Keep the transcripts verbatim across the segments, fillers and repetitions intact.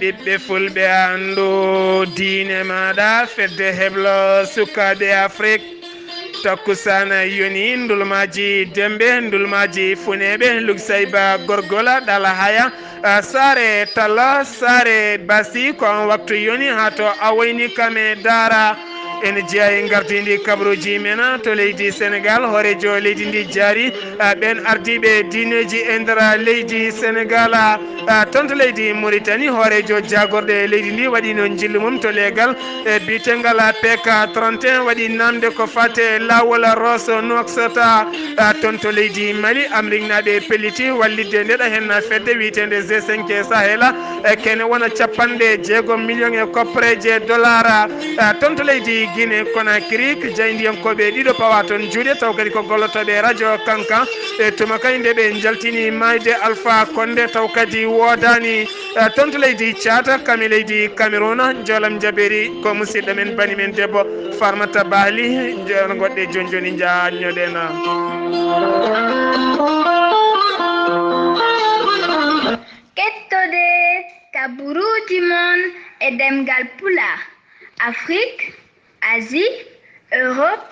Ɓiɓɓe fulɓe, anndu diine maaɗa, fedde heblo sukaaɓe Afrik. Takkusaana yoni ndulmaaji dembe, ndulmaaji funeeɓe, luksayba gorgola, ɗala haya, a, saare talla, saare basi, ko on waktu yoni haa to a wayni kame daara. Ene jeyaa e ngardiindi kabaruuji men to leydi Senegaal, hooreejo leydi ndi jaari, a, ɓeen ardiiɓe diineeji e nder leydi Senegaal, a, a, toon to leydi Moritani, hooreejo jaagorɗe leydi ndi waɗiino njillu mum to leegal, e, biyetengal P K trente et un, waɗi naamnde ko faati e laawol Rosso Nouakchott, a, toon to leydi Mali, Ameriknaaɓe pelliti wallitde nde ɗo heen fedde wiyeteende G cinq Sahel, e, kene wona capanɗe jeegom million e koppareeje dollar, a, toon to leydi Guinée Conakry, jaayndiyankooɓe ɗiɗo pawa toon juuɗe, taw kadi ko gollotooɓe radio Kankan, e tuma kay nde ɓe njaltini maayde Alpha Condé, taw kadi woodaani, e, toon to leydi Caad, kam e leydi Cameroun. Njoolam jabeeri ko musidɗo men, bani men debbo Farmata Bahli, njoona goɗɗe jooni jooni, njaanñoɗen. Kettode kabaruuji mon e ɗemngal Pulaar, Afrik, Asie, Europe,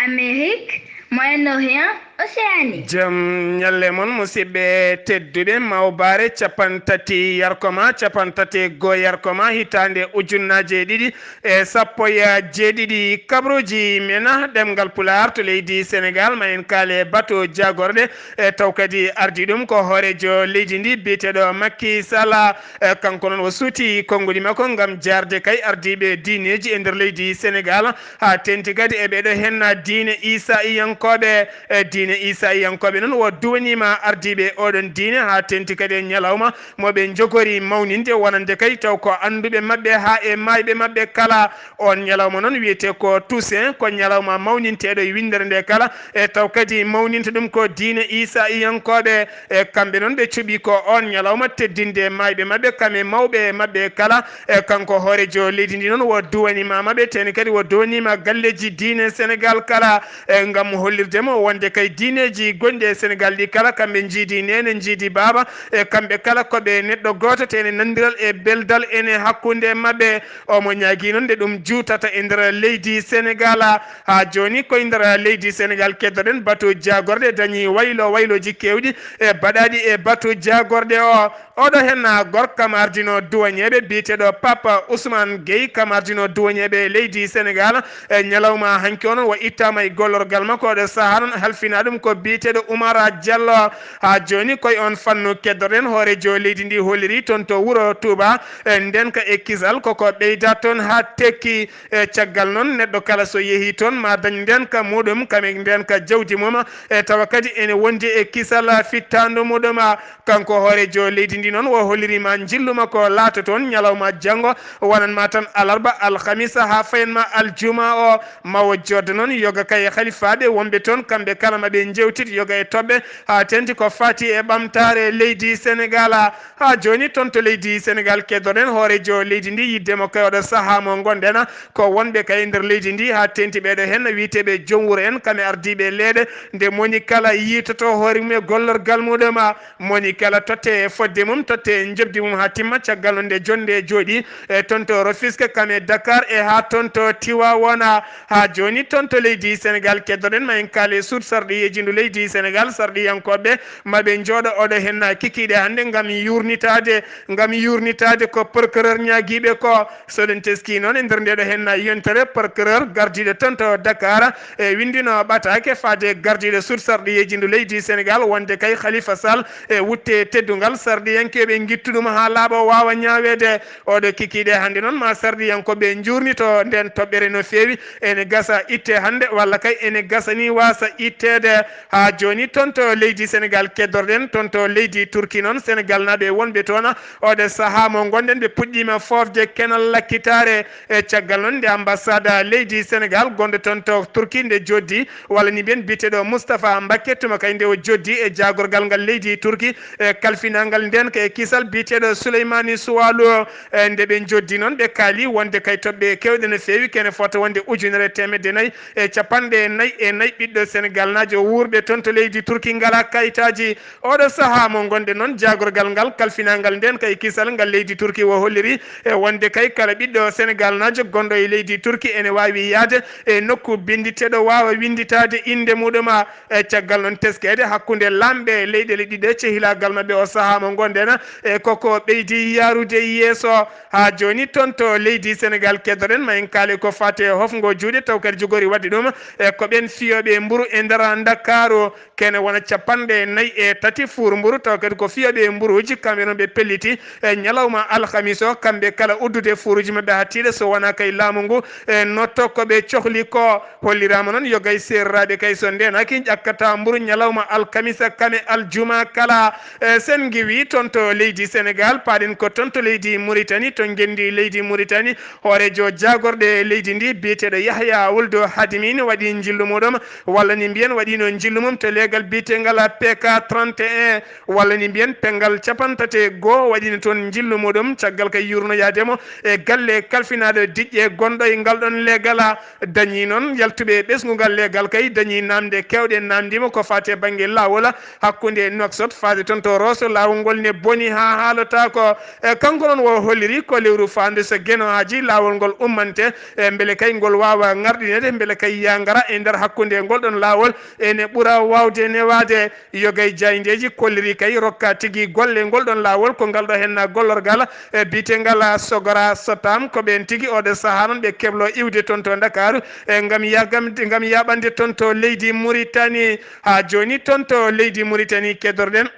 Amérique, Moyen-Orient, Océanie. Jam ñalle mon, musidɓe tedduɓe, mawbaare capantati yarkoma, capantati e goo yarkoma, hitaande ujunnaaje ɗiɗi e sappo e jeeɗiɗi. Kabaruuji men ɗemngal Pulaar to leydi Senegaal, ma en kaale bato jaagorɗe, e taw kadi ardii ɗum ko hooreejo leydi ndi biyeteeɗo Macky Sall. E, kanko noon o suuti konngudi makko ngam jaarde kay ardiiɓe diineeji e nder leydi Senegaal, haa teeŋti kadi e ɓeeɗo heen diine Iisaa'iyankooɓe. E, diine Iisaa'iyankooɓe noon o duwaniima ardiiɓe oɗon diine, haa teeŋti kadi e ñalawma mo ɓe njogori mawninde, wonande kay taw ko annduɓe maɓɓe haa e maayɓe maɓɓe kala. Oon ñalawma noon wiyetee ko Toussaint, ko ñalawma mawninteeɗo e winndere nde kala, e taw kadi mawninta ɗum ko diine Iisaa'iyankooɓe. E kamɓe noon ɓe cuɓii ko oon ñalawma teddinde maayɓe maɓɓe, kam e mawɓe maɓɓe kala. E kanko hooreejo leydi ndi noon o duwaniima maɓɓe, teeŋti kadi o duwaniima galleeji diine Senegaal kala, e ngam hollirde mo wonde kay diineeji gonɗi e Senegaal ɗi kala, kamɓe njiidi neene, njiidi baaba, e kamɓe kala ko ɓe neɗɗo gooto, teeŋti nanondiral e beldal ene hakkunde maɓɓe. Omo ñaagii noon nde ɗum juutata e nder leydi Senegaal. Haa jooni ko e nder leydi Senegaal keddoɗen bato jaagorɗe dañi waylo waylooji keewɗi e baɗaaɗi e bato jaagorɗe o. Oɗo heen gorko kam ardino duwañeeɓe biyeteeɗo Papa Ousmane Gueye, kam ardino duwañeeɓe leydi Senegaal. E ñalawma hanki o noon o ittaama e gollorgal makko, oɗo sahaa noon halfinaa ɗum ko biyeteeɗo Oumar Diallo. Haa jooni ko e oon fannu keddoɗen hooreejo leydi ndi holliri toon to wuro Touba, e ndeenka e kisal koko ɓeyda toon haa tekki. E caggal noon neɗɗo kala so yehii toon ma dañ ndeenka muuɗum, kam e ndeenka jawdi mum, e tawa kadi ene wondi e kisal fittaandu muuɗum. Kanko hooreejo leydi ndi noon o holliriima njillu makko laato toon ñalawma janngo, wonanma tan alarba, alhamisa haa fayanma aljuma o, ma o jooɗo noon yoga kay halifaaɓe wonɓe toon, kamɓe kala ma ɓe njeewtit yoga e toɓɓe haa teeŋti ko faati e ɓamtaare leydi Senegaal. Haa jooni toon to leydi Senegaal keddoɗen hooreejo leydi ndi, yiɗde mo kay oɗo sahaa mo ngonɗen, ko wonɓe kay e nder leydi ndi haa teeŋti ɓeeɗo heen wiyeteeɓe joom wuro en, kam e ardiiɓe leeɗe, nde moni kala yiitoto hoore mum e gollorgal muuɗum. Moni kala totte e fodde mum, totte e njoɓdi mum haa timma, caggal noon nde jonnde jooɗii e toon to Rufisque, kam e Dakar e haa toon to Tivaouane. Haa jooni toon to leydi Senegaal keddoɗen, ma en kaale suudu sarɗiyeeji ndu leydi Senegaal, sarɗiyankooɓe ma ɓe njooɗo oɗo heen kikiiɗe hannde ngam yuurnitaade, ngam yuurnitaade ko procureur ñaagiiɓe ko. So ɗum teskii noon e nder ndeeɗo heen yontere, procureur gardiiɗo toon to Dakar e winndino ɓataake faade gardiiɗo suudu sarɗiyeeji ndu leydi Senegaal wonde kay Khalifa Sall e wutte teddungal sarɗiyankeeɓe ngittu ɗum haa laaɓa waawa ñaaweede. Oɗo kikiiɗe hannde noon ma sarɗiyankooɓe njuurnito ndeen toɓɓere no feewi. Ene gasa itte hannde walla kay ene gasa ni waasa itteede. Haa jooni toon to leydi Senegaal keddorɗen, toon to leydi Turki noon Senegaalnaaɓe wonɓe toon oɗo sahaa mo ngonɗen ɓe puɗɗiima foofde kenal lakkitaare. E caggal noon nde ambassade leydi Senegaal gonɗo toon to Turki nde joddi, walla ni mbiyen biyeteeɗo Moustapha Mbacké tuma kay nde o joddi e jaagorgal ngal leydi Turki e kalfinangal ndeen ko e kisal biyeteeɗo Souleymane Soualo. E nde ɓe joddi noon ɓe kaali wonde kay toɓɓe keewɗe no feewi, kene fota wonde ujunere e teemedde nayi e capanɗe nayi e nayi ɓiɗɗo Senegaalnaajo wuurɓe toon to leydi Turki ngalaa kayitaaji. Oɗo sahaa mo ngonɗen noon, jaagorgal ngal kalfinaangal ndeen kay kisal ngal leydi Turki o holliri e wonde kay kala ɓiɗɗo Senegaal naajo gonɗo e leydi Turki ene waawi yahde e nokku binnditeeɗo waawa winnditaade innde muɗum. E caggal noon teskeede hakkunde laamɓe leyɗeele ɗiɗe cehilaagal maɓɓe o sahaa mo ngonɗen e koko ɓeydi yaarude yeeso. Haa jooni toon to leydi Senegaal keddoɗen ma en kaale ko faati e hofngo juuɗe taw kadi jogori waɗde ɗum e ko ɓeen fiyooɓe mburu e nder Ndakaaru kene wona capanɗe nayi e tati fuur mburu taw kadi ko fiyooɓe mburuuji kamɓe noon ɓe pelliti e ñalawma alhamis o kamɓe kala uddude fuuruuji maɓɓe haa tiiɗa so wonaa kay laamu ngu e notto ko ɓe cohli ko. Holliraama noon yo gay seereraaɓe kay so ndeenaaki ƴakkata mburu ñalawma alkamisa kame aljuma kala. E sen ngiwi toon to leydi Senegaal, paaɗen ko toon to leydi Muritani, to ngenndi leydi Muritani, hooreejo jaagorɗe leydi ndi biyeteeɗo Yahya Wuldu Hadimi ne waɗi njillu muɗum, walla ni mbiyen waɗino njillu mum to leegal biyeteengal P K trente et un, walla ni mbiyen penngal capanɗe tati e goo waɗino toon njillu muɗum, caggal kay yurnoyaade mo e galle kalfinaaɗo diƴƴe gonɗo e ngal ɗoon leegal. Dañii noon yaltuɓe e ɓesngu ngal leegal kay dañii naamnde keewɗe naamndiima ko faati e bannge laawol hakkunde Nouakchott faade toon to Rosso. Laawol ngol ne boni haa haalotaako. E, kanko noon o holliri ko lewru faandu so Geno haaji laawol ngol ummante, e, mbele kay ngol waawa ŋarɗineede, mbele kay yaa ngara e nder hakkunde ngol ɗoon laawol ene ɓura waawde newaade. Yogay jaayndeeji kolliri kay rokka tigi golle ngol ɗoon laawol ko ngal ɗo henna gollorgal, e, biyeteengal Sogora Sotam. Ko ɓeen tigi oɗo sahaa noon ɓe keblo iwde toon to Ndakaaru, e, ngam yagam-, ngam yaɓande toon to leydi Muritani. Haa jooni toon to leydi Muritani kedorɗen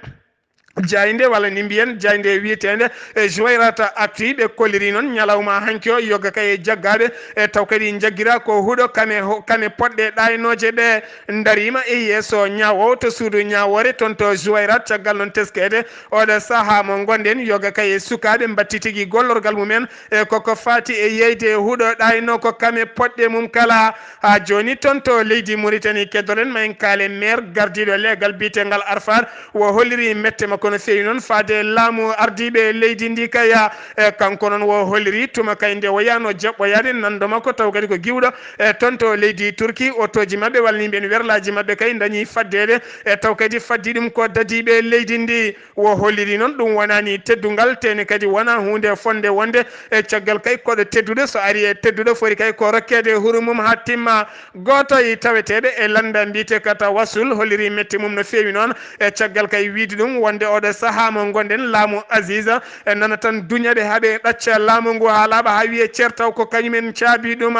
jaaynde walla ni mbiyen jaaynde wiyeteende, e, Juwayrata Actu. Ɓe kolliri noon ñalawma hanki o yoga kay e jaggaaɓe, e, taw kadi jaggira ko huɗo kame ho-, kame poɗɗe ɗaynooje ɗe ndariima e yeeso ñaawo to suudu ñaawoore toon to Juwayrat. Caggal noon teskeede oɗo sahaa mo ngonɗen yoga kay e sukaaɓe mbatti tigi gollorgal mumen e koko faati e yeyde huɗo ɗayno ko kame poɗɗe mum kala. Haa jooni toon to leydi Muritani keddoɗen ma en kaale maire gardiiɗo leegal biyeteengal Arfar o holliri mette makko no feewi noon faade laamu ardiiɓe leydi ndi kaya. E, kanko noon o holliri tuma kay nde o yahno jaɓɓoyaade nanndo makko taw kadi ko giwɗo, e, toon to leydi Turki, otooji maɓɓe walla ni mbiyen werlaaji maɓɓe kay dañi faddeede, e, taw kadi faddi ɗum ko dadiiɓe leydi ndi. O holliri noon ɗum wonaani teddungal, tene kadi wona huunde fonnde wonde e caggal kay koɗo tedduɗo so ari e tedduɗo foti kay ko rokkeede huru mum haa timma. Gooto e taweteeɓe e lannda mbiyetee ko Tawassul holliri mette mum no feewi noon e caggal kay wiide ɗum wonde oɗo sahaa mo ngonɗen laamu Aziz e nana tan duña ɓe haa ɓe ɗacca laamu ngu haa laaɓa haa wiyee ceer taw ko kañumen caabi ɗum.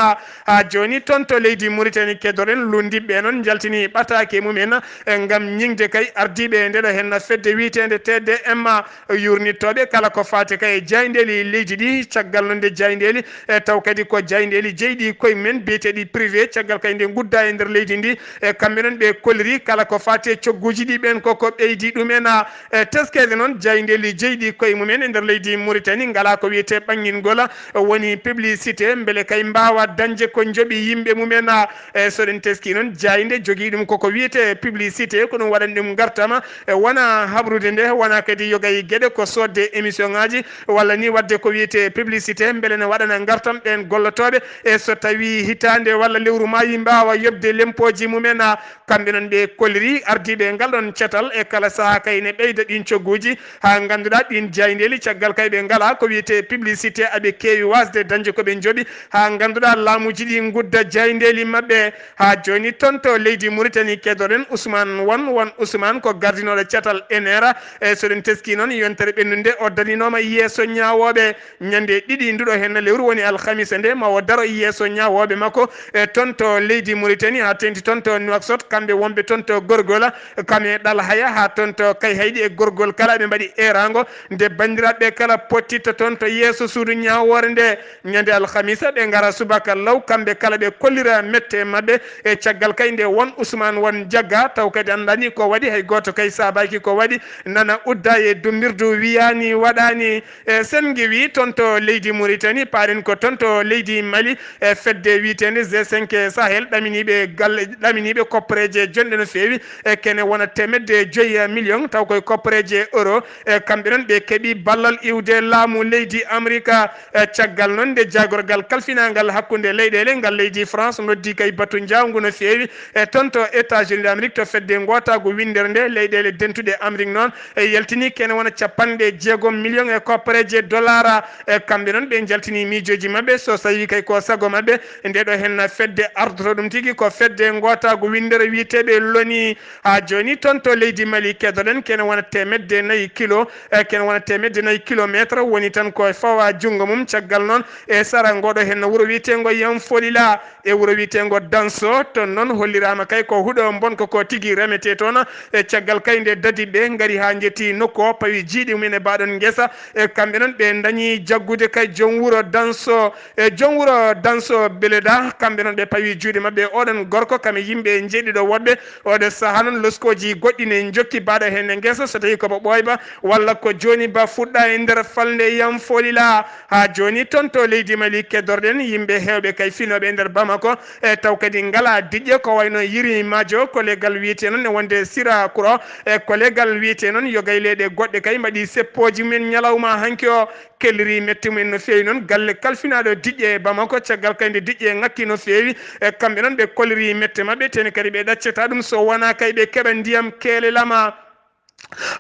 Haa jooni toon to leydi Muritani keddoɗen lunndiɓɓe noon njaltini ɓataake mumen e ngam ñiŋde kay ardiiɓe ndeɗo henna fedde wiyeteende T D M, yurnittooɓe kala ko faati kay e jaayndeeli leydi ɗi, caggal noon nde jaayndeeli, e taw kadi ko jaayndeeli jeyɗi koye mumen biyeteeɗi privé, caggal kay nde ngudda e nder leydi ndi, e kamɓe noon ɓe kolliri kala ko faati e cogguuji ɗi ɓeen koko ɓeydi ɗumen. E teskeede noon jaayndeeli jeyɗi koye mumen e nder leydi Muritani ngalaa ko wiyetee ɓanngingol, woni publicité, mbele kay mbaawa dañde ko njoɓi yimɓe mumen. E so ɗen teski noon jaaynde jogii ɗum koko wiyetee publicité, ko ɗum waɗani ɗum ngartama, e wona habrude nde, wona kadi yogay geɗe ko soodde émission ŋaaji, walla ni waɗde ko wiyetee publicité, mbele ne waɗana ngartam ɓeen gollotooɓe. E so tawii hitaande walla lewru maayi mbaawa yoɓde lempooji mumen, kamɓe noon ɓe kolliri ardiiɓe ngal ɗoon catal e kala sahaa kay ne ɓeyda ɗiin cogguuji haa ngannduɗaa ɗiin jaayndeeli caggal kay ɓe ngalaa ko wiyetee publicité aɓe keewi waasde dañde ko ɓe njoɓi haa ngannduɗaa laamuuji ɗi ngudda jaayndeeli maɓɓe. Haa jooni toon to leydi Muritani kedoɗen Ousmane Won, Won Ousmane ko gardinooɗo catal enera. E so ɗen teskii noon yontere ɓennunde o darinooma yeeso ñaawooɓe ñande ɗiɗi nduɗo henna lewru woni alhamisa nde ma o daro yeeso ñaawooɓe makko e toon to leydi Muritani haa teŋti toon to Nouakchott, kamɓe wonɓe toon to Gorgola, kame Ɗalhaya haa toon to Kayhayɗi e Gorgol kala ɓe mbaɗi eeraango nde banndiraaɓe kala pottitta toon to yeeso suudu ñaawoore nde. Ñande alhamisa ɓe ngara subaka law kamɓe kala ɓe kollira mette maɓɓe e caggal kay nde Won Ousmane Won jagga taw kadi anndani ko waɗi hay gooto kay saabaaki ko waɗi nana udda e dumbirdu wiyaani waɗaani. E sen ngiwi toon to leydi Muritani, paaɗen ko toon to leydi Mali, e fedde wiyeteende G cinq Sahel ɗaminiiɓe galle, ɗaminiiɓe koppareeje jonɗe no feewi, e kene wona teemedde joyi million, taw koye koppa koppareeji e euro. E kamɓe noon ɓe keɓi ballal iwde laamu leydi Amerika. E caggal noon nde jaagorgal kalfinaangal hakkunde leyɗeele ngal leydi France noddi kay batu njawngu no feewi e toon to États-Unis d'Amérique to fedde ngootaagu winndere nde leyɗeele dentuɗe Amérique noon e yaltini kene wona capanɗe jeegom million e koppareeje dolara. E kamɓe noon ɓe njaltini miijooji maɓɓe so tawi kay ko sago maɓɓe nde ɗo henna fedde ardoto ɗum tigi ko fedde ngootaagu winndere wiyeteeɓe loni. Haa jooni toon to leydi Mali keddoɗen kene wona teemedde nayi kilo e kene wona teemedde nayi kilometre woni tan ko fawa junngo mum caggal noon e sara ngoɗo henna wuro wiyeteengo Yamfolila e wuro wiyeteengo Danso. Toon noon holliraama kay ko huɗo bonko ko tigi remetee toon e caggal kay nde dadi ɓe ngari haa njetti nokku o pawi jiiɗi mumen e baɗon ngesa e kamɓe noon ɓe dañi jaggude kay joom wuro Danso e joom wuro Danso Beleda kamɓe noon ɓe pawi juuɗe maɓɓe oɗon gorko kam e yimɓe njeeɗiɗo woɗɓe oɗo sahaa noon loskooji goɗɗi ne njokki baɗo heen e ngesa so tawi ko ɓooyba walla ko jooni ba fuɗɗa e nder falnde Yamfolila. Haa jooni toon to leydi Mali keddorɗen yimɓe heewɓe kay finooɓe e nder Bamako e taw kadi ngalaa diƴƴe ko wayno Yiri Maajo, kollegal wiyetee noon ne wonde Sira Kuro e kollegal wiyetee noon yogay leyɗe goɗɗe kay mbaɗi seppooji mumen ñalawma hanki o. Kelliri mette mumen no feewi noon galle kalfinaaɗo diƴƴe e Bamako caggal kay nde diƴƴe ŋakki no feewi e kamɓe noon ɓe kolliri mette maɓɓe teni kadi ɓe ɗaccata ɗum so wonaa kay ɓe keɓa ndiyam keele lama.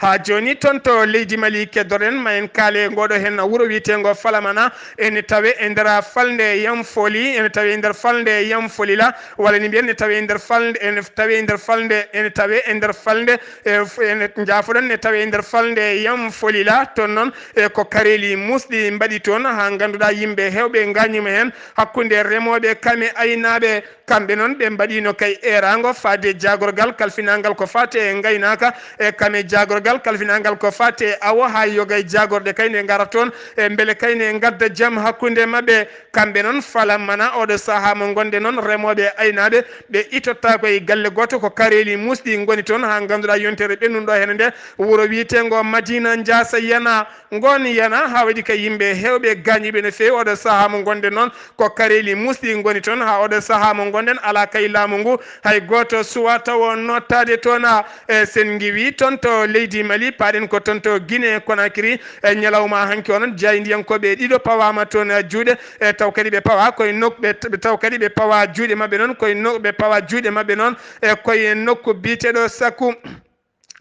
Haa jooni toon to leydi Mali keddorɗen ma en kaale ngoɗo heen wuro wiyeteengo Falamana ene tawe e nder falnde Yamfoli ene tawe e nder falnde Yamfolila walla ni mbiyen ne tawe e nder falnde ene tawe e nder falnde ene tawe e nder falnde e ene njaafoɗon ne tawe e nder falnde Yamfolila toon noon e ko kareeli muusɗi mbaɗi toon haa ngannduɗaa yimɓe heewɓe ngaañiima heen hakkunde remooɓe kam e aynaaɓe. Kamɓe noon ɓe mbaɗiino kay eeraango faade jaagorgal kalfinaangal ko faati e ngaynaaka e kam e jaagorgal kalfinaangal ko faati e awo haa yoga e jaagorɗe kay ne ngara toon e mbele kay ne ngadda jam hakkunde maɓɓe. Kamɓe noon falammana oɗo sahaa mo ngonde noon remooɓe e aynaaɓe ɓe itottaako e galle gooto ko kareeli muusɗi ngoni toon haa ngannduɗaa yontere ɓennunɗo heen nde wuro wiyeteengo Madina Njaasa Yana. Ngoon yana haa waɗi kay yimɓe heewɓe gaañiiɓe no feewi oɗo sahaa mo ngonde noon ko kareeli muusɗi ngoni toon haa oɗo sahaa mo ngonɗen alaa kay laamu ngu hay gooto suwaa tawo nottaade toon. E sen ngiwii toon to leydi Mali paaɗen ko toon to Guinée Conakry e ñalawma hanki o noon jaayndiyankooɓe ɗiɗo pawaama toon juuɗe e taw kadi ɓe pawa koye nok ɓe taw kadi ɓe pawa juuɗe maɓɓe noon koye no ɓe pawa juuɗe maɓɓe noon e koye nokku biyeteeɗo Saku.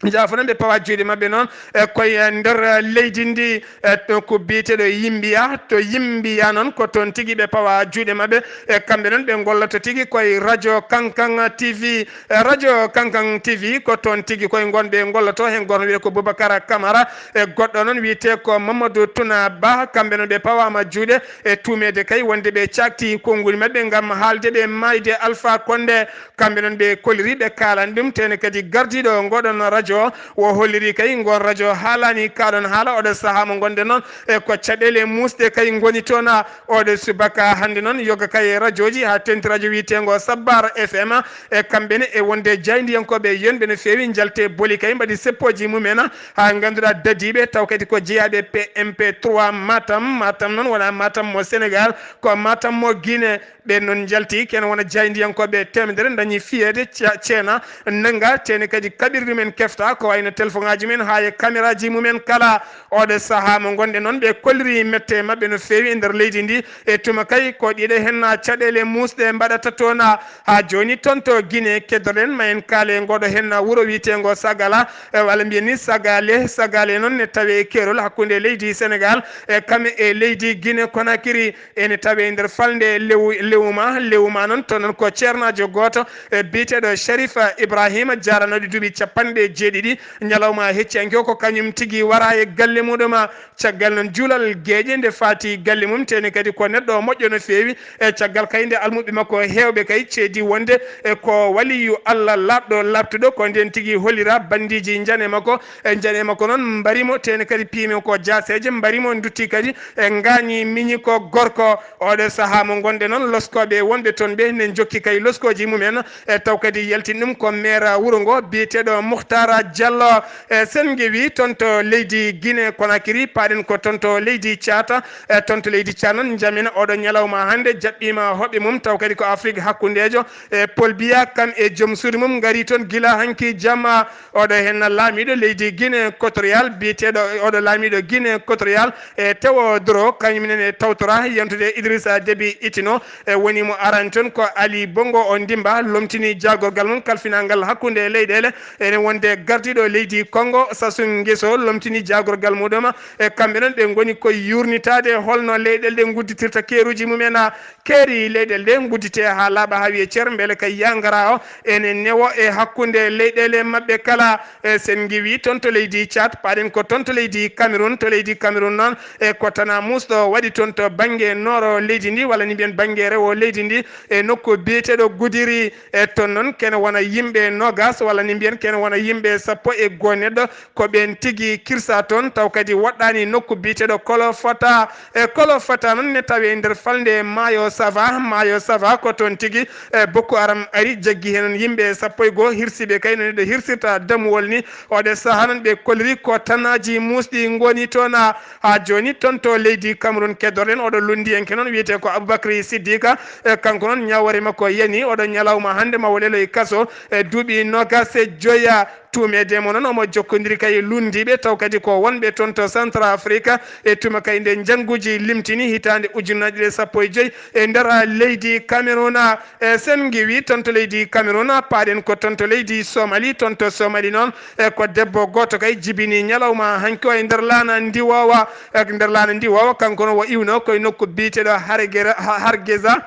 Jaafono ɓe pawa juuɗe maɓɓe noon e koye nder leydi ndi e to ko biyeteeɗo Yimbiya to Yimbiya noon ko toon tigi ɓe pawa juuɗe maɓɓe e kamɓe noon ɓe ngolloto tigi koye radio Kankan T V e radio Kankan T V ko toon tigi koye ngon ɓe ngolloto heen goto wiyee ko Boubacara Camara e goɗɗo noon wiyetee ko Mamadou Tuna Ba kamɓe noon ɓe pawaama juuɗe e tuumeede kay wonde ɓe caakti konnguɗi maɓɓe ngam haalde ɓe maayde Alpha Condé. Kamɓe noon ɓe kolliri ɓe kaalani ɗum tene kadi gardiiɗo ngoɗon radio o holliri kay ngon radio haalani kaaɗon haala oɗo sahaa mo ngonɗen noon e ko caɗeele muusɗe kay ngoni toon. Oɗo subaka hannde noon yoga kay e radioji haa tenti radio wiyeteengo Sabbar F M e kamɓe ne e wonde jaayndiyankooɓe yonɓe no feewi njalte boli kay mbaɗi seppooji mumen haa ngannduɗaa dadiiɓe taw kadi ko jeyaaɓe P M P trois Matam. Matam noon wona Matam mo Sénégal ko Matam mo Guinée. Ɓeen noon njalti kene wona jaayndiyankooɓe teemedere dañi fiyeede ceena nannga teene kadi kaɓirɗi men kefta ko wayno telefoŋaaji men haa e kameraaji mumen kala. Oɗo sahaa mo ngonɗen noon ɓe kolliri mette maɓɓe no feewi e nder leydi ndi e tuma kay ko ɗiɗo henna caɗeele muusɗe mbaɗata toon. Haa jooni toon to Guinée keddoɗen ma en kaale ngoɗo henna wuro wiyeteengo Sagala e walla mbiyen ni Sagale. Sagale noon ne tawe e keerol hakkunde leydi Sénégal e kame e leydi Guinée Conakry. Ene tawe e nder falnde lewu lewuma lewuma noon to noon ko ceernaajo gooto e biyeteeɗo Sharif Ibrahima jaaranooɗo duuɓi capanɗe jeeɗiɗi. Ñalawma hecci hanki o ko kañum tigi wara e galle muɗum. Caggal noon juulal geeƴe nde faati galle mum tene kadi ko neɗɗo moƴƴo no feewi e caggal kay nde almuɓɓe makko heewɓe kay ceedi wonde e ko waliyu Allah laaɓɗo laaɓtuɗo ko nden tigi hollira bandiiji njane makko e njane makko noon mbarimo tene kadi piimi ko jaaseeje mbarimo dutti kadi e ngaañi miñi ko gorko. Oɗo sahaa mo ngonɗe noon loskooɓe wonɓe toon ɓe ne njokki kay loskooji mumen, e taw kadi yaltin ɗum ko maire wuro ngo biyeteeɗo Muhtara Diallo. E sen ngewi toon to leydi Guinée Conakry, paaɗen ko toon to leydi Tchad. E toon to leydi Tchad noon, njamina oɗo ñalawma hannde jaɓɓiima hoɓɓe mum, taw kadi ko Afrique hakkundeejo. E Paul Biya kam e joom suudu mum ngari toon gila hanki jamma. Oɗo heen laamiiɗo leydi Guinée Equatorial biyeteeɗo, oɗo laamiiɗo Guinée Equatorial e Tewo Doro, kañum nene tawtora yantude Idrissa Déby Itno. E woni mo arani toon ko Ali Bongo Ondimba, lomtini jaagorgal mum kalfinangal hakkunde leyɗeele. Ene wonde gardiiɗo leydi Congo, Sassou Nguesso, lomtini jaagorgal muɗum. E kamɓe noon ɓe ngoni ko yuurnitaade holno leyɗeele ɗe ngudditirta keeruuji mumen. Keeri leyɗeele ɗe nguddite haa laaɓa haa wiye cer, mbele kay yangara o ene newo e hakkunde leyɗeele maɓɓe kala. E sen ngewi toon to leydi Tchad, paaɗen ko toon to leydi Cameroun. To leydi Cameroun noon, e ko tana muusɗo waɗi toon to bannge nooro leydi ndi, walla ni mbiyen bannge rewo leydi ndi, e nokku biyeteeɗo Gudiri. E toon noon kene wona yimɓe noogas, walla ni mbiyen kene wona yimɓe sappo e goo neɗɗo, ko ɓeen tigi kirsa toon, taw kadi woɗɗaani nokku biyeteeɗo Kolofata. E Kolofata noon ne tawi e nder falnde maayo Sava. Maayo Sava ko toon tigi, e Boko Haram ari, jaggi heen yimɓe sappo e goo, hirsiɓe kay no neɗɗo hirsirta damuwol ni. Oɗo sahaa noon ɓe kolliri ko tanaaji muusɗi ngoni toon. Haa jooni toon to leydi Cameroun keddorɗen oɗo lunndiyanke noon wiyetee ko Aboubacry Siddiqa. E kanko noon ñawoore makko yani, oɗo ñalawma hannde ma o leloy kaso e duuɓi noogas e joya. Tuumeede mo noon omo jokkondiri kay lunndiiɓe, taw kadi ko wonɓe toon to Centrafrique. E tuma kay nde njannguuji limtini hitaande ujunnaaje ɗiɗi e sappo e joy e nder leydi Cameroun. E sen ngewi toon to leydi Cameroun, paaɗen ko toon to leydi Somali. Toon to Somali noon, e ko debbo gooto kay jibini ñalawma hanki o e nder laana ndiwoowa. E nder laana ndiwoowa, kanko noon o iwno koye nokku biyeteeɗo Hargera-, Ha-, Hargeza.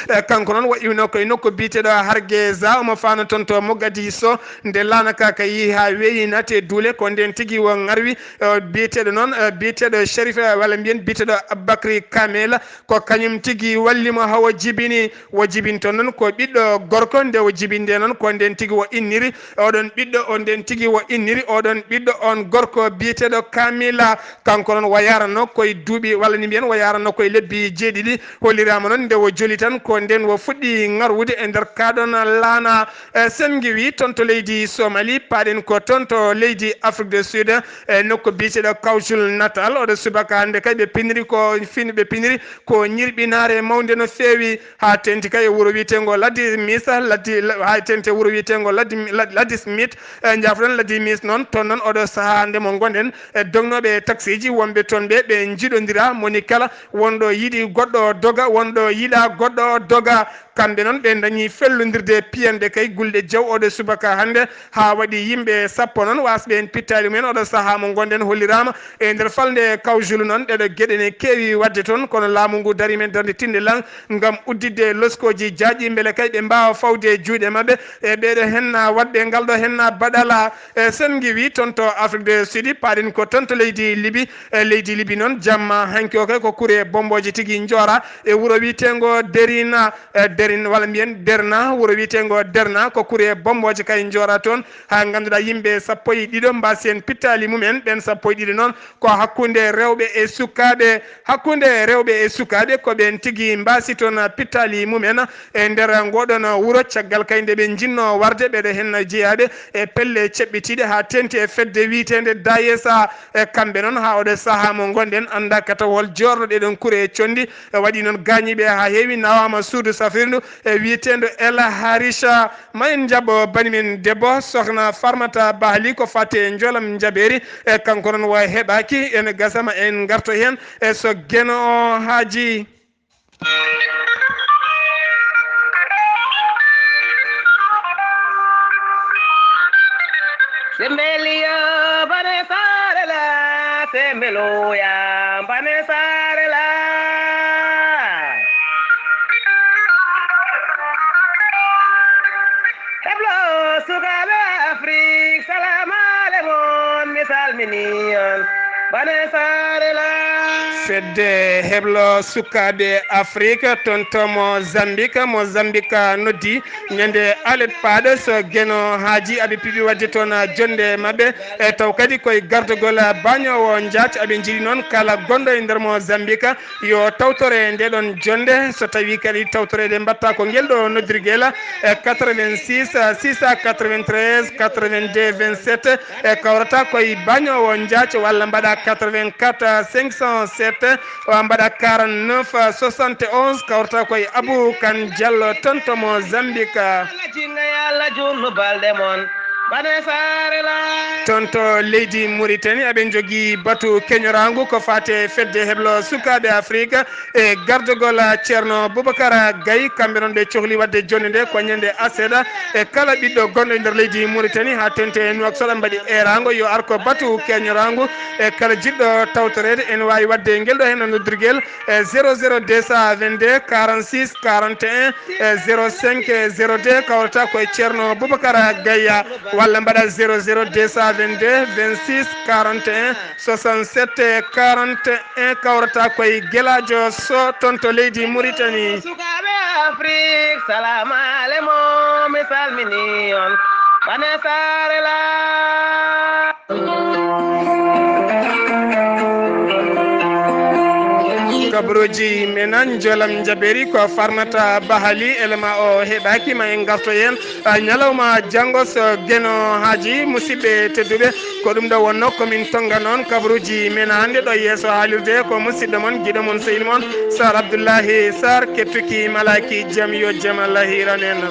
E kanko noon o iwno koye nokku biyeteeɗo Hargeza, omo faano toon to Mogadiscio. Nde laana ka ka yehi haa weeyi, naati e duule, ko ndeen tigi o ŋarwi, e biyeteeɗo noon, e biyeteeɗo Sherif, e walla mbiyen biyeteeɗo Aboubacry Kamel. Ko kañum tigi walli mo haa o jibini. O jibinto noon ko ɓiɗɗo gorko, nde o jibinde noon ko ndeen tigi o inniri oɗon ɓiɗɗo, on ndeen tigi o inniri oɗon ɓiɗɗo on gorko biyeteeɗo Kamila. Kanko noon o yaranno koye duuɓi, walla ni mbiyen o yaranno koye lebbi jeeɗiɗi. Holliraama noon nde o joli tan ko ndeen o fuɗɗi ŋarwude e nder kaa ɗoon laana. E sen ngewi toon to leydi Somali, paaɗen ko toon to leydi Afrique du Sud, e nokku biyeteeɗo Kawsul Natal. Oɗo subaka hannde kay ɓe piniri ko fin-, ɓe piniri ko ñirɓinaare mawnde no feewi, haa teeŋti kay e wuro wiyeteengo Ladis Mis, Ladis, haa teeŋti e wuro wiyeteengo Ladis, Ladis Mit. E, njaafoɗon, Ladis Mis noon, toon noon oɗo sahaa nde mo ngonɗen, e dognooɓe taksiiji wonɓe toon ɓe, ɓe njiɗondira, moni kala wonɗo yiɗi goɗɗo doga, wonɗo yiɗa goɗɗo doga. Kamɓe noon ɓe dañi fellondirde piyanɗe kay gulɗe jaw oɗo subaka hannde, haa waɗi yimɓe sappo noon wasɓe heen pittaali mumen. Oɗo sahaa mo ngonɗen holliraama e nder falnde Kawjulu noon, ɗeɗo geɗe ne keewi waɗde toon, kono laamu ngu darii men darnde tinde lan ngam udditde loskooji jaaƴi, mbele kay ɓe mbaawa fawde juuɗe maɓɓe e ɓeeɗo heen waɗɓe ngal ɗo heen baɗala. E sen ngewi toon to Afrique du Sud, paaɗen ko toon to leydi Libi. E leydi Libi noon, jamma hanki o kay ko kure bombooje tigi njoora e wuro wiyeteengo Derina, e Derin, walla mbiyen Derna, wuro wiyeteengo Derna, ko kure bombooje kay njoora toon, haa ngannduɗaa yimɓe sappo e ɗiɗo mbaasi heen pittaali mumen. Ɓeen sappo e ɗiɗo noon ko hakkunde rewɓe e sukaaɓe, hakkunde rewɓe e sukaaɓe, ko ɓeen tigi mbaasi toon pittaali mumen e nder ngoɗon wuro, caggal kay nde ɓe njinnoo warde, ɓeɗo heen jeyaaɓe e pelle ceɓɓitiiɗe haa teeŋti e fedde wiyeteende Dayesa. E kamɓe noon, haa oɗo sahaa mo ngonɗen, anndaa kata hol joorɗo ɗee ɗoon kure e conndi. E waɗi noon gaañiiɓe haa heewi, nawaama suudu safrirdu e wiyeteendo El Harisha. Ma en njaɓo bani men debbo, sokhna Farmata Bahali, ko fate e njoolam njaɓeeri. E kanko noon, o heɓaaki, ene gasa ma en ngarto heen e so Geno o haaji. Sembeliyo bane sarela, sembeloya bane sarela. Heblo sukaɓe Afrik, salam aleykum, mi salmini on. Bane Sarela. Fedde heblo sukaaɓe Afrique, toon to Mozambique, Mozambique noddi ñande alet paaɗo so Geno haaji, aɓe piɓi waɗde toon jonnde maɓɓe, e taw kadi koye gardagol bañoowo njaat. Aɓe njiɗi noon kala gonɗo e nder Mozambique yo tawtore nde ɗon jonnde. So tawi kadi tawtoreede mbaɗta ko ngel ɗo noddirgel, e quatre-vingt-six, six cent quatre-vingt-treize, quatre-vingt-deux, vingt-sept, e kawrata koye bañoowo njaat, walla mbaɗa quatre-vingt-quatre, cinq cent sept, o mbaɗa quarante-neuf, soixante et onze, kawrata koye Abou Kane Diallo, toon to Mozambique. Toon to leydi Mauritanie, aɓe njogii batu keñoraangu ko faati e fedde heblo sukaaɓe Afrique, e gardagol Ceerno Boubacar Gaye. Kamɓe noon ɓe cohli waɗde jonnde nde ko ñande aset. E kala ɓiɗɗo gonɗo e nder leydi Mauritanie haa teŋti e Nouakchott, mbaɗi eeraango yo ar ko batu keñoraangu. E kala jiɗɗo tawtoreede, ene waawi waɗde ngel ɗo heen noddirgel, e zéro zéro deux cent vingt-deux quarante-six quarante et un, e zéro cinq zéro deux, kawrata koye Ceerno Boubacar Gaye, walla mbaɗa zéro zéro deux cent vingt-deux vingt-six quarante et un soixante-sept quarante et un, kawrata koye Gelaajo Sow, toon to leydi Mauritanie. Sukaaɓe Afrik, salaam aleykum, mi salmini on. Bane Sarela. Kabaruuji men an, jolam jaɓeeri ko Farmata Bahali, elema o heɓaaki, ma en ngarto heen, a, ñalawma janngo so Geno haaji. Musidɓe tedduɓe, ko ɗum ɗo wonno ko min tonnga noon kabaruuji men hannde ɗo yeeso haalirde. Ko musidɗo mon, giɗo mon, sehil mon, Sar Abdullahi Sar, kettuki malaaki jam, yo jam Allah hiiran en.